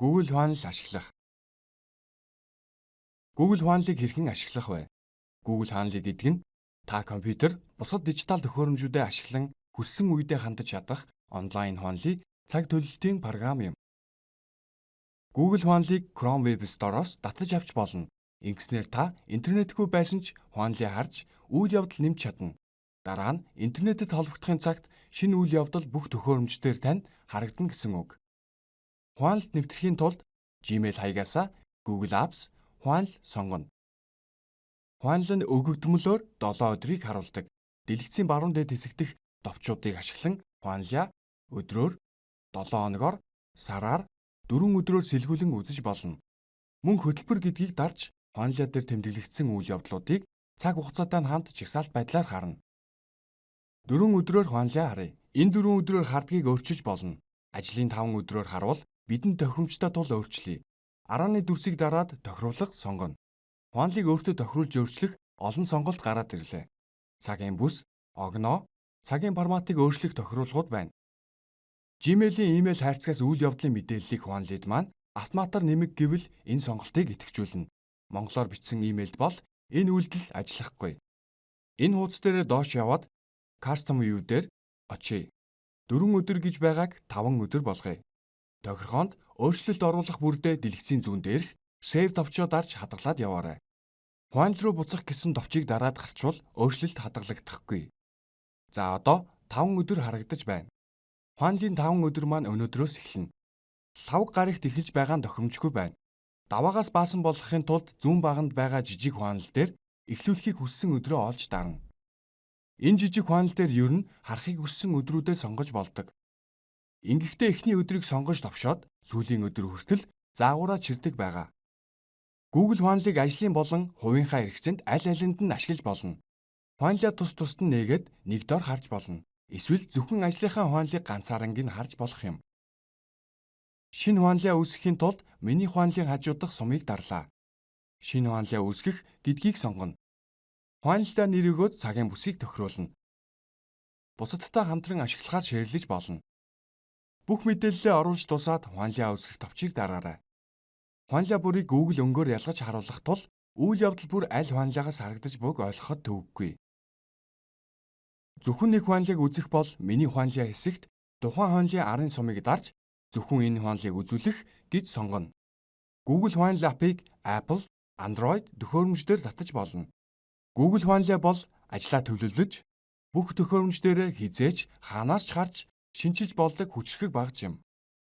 Google Хуанл ашиглах. Google Хуанлыг хэрхэн ашиглах вэ? Google Хуанли гэдэг нь та компьютер, бусад дижитал төхөөрөмжүүдэд ашиглан хүссэн үедээ хандаж чадах онлайн хуанлын цаг төлөлтийн програм юм. Google Хуанлыг Chrome Web Store-оос татаж авч болно. Ингэснээр та интернетгүй байсан ч хуанлыг харж, үйл явдал нэмж чадна. Дараа нь интернетэд холбогдохын цагт шинэ үйл явдал бүх төхөөрөмж дээр танд харагдана гэсэн үг. Хуанлд нэвтрэхийн тулд Gmail хаягаасаа Google Apps, Хуанл сонгоно. Хуанл нь өгөгдмөлөөр 7 өдрийг харуулдаг. Дэлгэцийн баруун дээд хэсэг дэх товчуудыг ашиглан хуанлаа өдрөөр, 7 хоногоор, сараар, 4 өдрөөр сэлгүүлэн үзэж болно. Мөн хөтөлбөр гэдгийг дарж хуанлаа дээр тэмдэглэгдсэн үйл явдлуудыг цаг хугацаатай нь хамт жагсаалт байдлаар харна. 4 өдрөөр хуанлаа харъя. Энэ 4 өдрөөр хардгийг өөрчилж болно. Ажлын 5 өдрөөр харуул бидэнд тохиромжтой тул өөрчлөе. Арааны дүрсийг дараад тохируулга сонгоно. Хуанлыг өөртөө тохируулж өөрчлөх олон сонголт гараад ирлээ. Цагийн бүс, огноо, цагийн форматыг өөрчлөх тохируулгууд байна. Gmail-ийн имэйл хайрцагаас үйл явдлын мэдээллийг хуанлид маань автоматар нэмэх гэвэл энэ сонголтыг идэвхжүүлнэ. Монголоор бичсэн имэйлд бол энэ үйлдэл ажиллахгүй. Энэ хуудас дээрээ доош яваад Custom View дээр очъё. 4 өдөр гэж байгааг 5 өдөр болгоё. Тохирхоонд өөрчлөлт оруулах бүрдээ дэлгэцийн зүүн дээрх Save товчоо дарж хадгалаад яваарай. Хуанл руу буцах гэсэн товчийг дараад гарчвал өөрчлөлт хадгалагдахгүй. За, одоо 5 өдөр харагдаж байна. Хуанлын 5 өдөр маань өнөөдрөөс эхэлнэ. Лхагва гарагт эхэлж байгаа нь тохиромжгүй байна. Даваагаас баасан болгохын тулд зүүн баганд байгаа жижиг хуанл дээр эхлүүлэхийг хүссэн өдрөө олж дарна. Энэ жижиг хуанл дээр ер нь харахыг хүссэн өдрүүдэд сонгож болдог. Ингэхдээ эхний өдрийг сонгож товшоод сүүлийн өдөр хүртэл заагвараа чирдэг байгаа. Google Хуанлыг ажлын болон хувийнхаа хэрэгцээнд аль алинд нь ашиглаж болно. Хуанлаа тус тусад нь нээгээд нэг дор харж болно. Эсвэл зөвхөн ажлынхаа хуанлыг ганцааранг нь харж болох юм. Шинэ хуанлаа үүсгэхийн тулд миний хуанлын хажуудах сумыг дарлаа. Шинэ хуанлаа үүсгэх гэдгийг сонгоно. Хуанлдаа нэр өгөөд цагийн бүсийг тохируулна. Бусадтай хамтран ашиглахаар share лэж болно. Бүх мэдээллээ оруулж дуусаад хуанлаа үүсгэх товчийг дараарай. Хуанлаа бүрийг Google өнгөөр ялгаж харуулах тул үйл явдал бүр аль хуанлаагаас харагдаж буйг ойлгоход төвөггүй. Зөвхөн нэг хуанлыг үзэх бол миний хуанлаа хэсэгт тухайн хуанлын арын сумыг дарж, зөвхөн энэ хуанлыг үзүүлэх гэж сонгоно. Google Хуанл app ыг Apple, Android төхөөрөмж дээр татаж болно. Google Хуанлаа бол ажлаа төлөвлөж, бүх төхөөрөмж дээрээ хэзээ ч хаанаас ч харж шинэчилж болдог хүчирхэг багаж юм.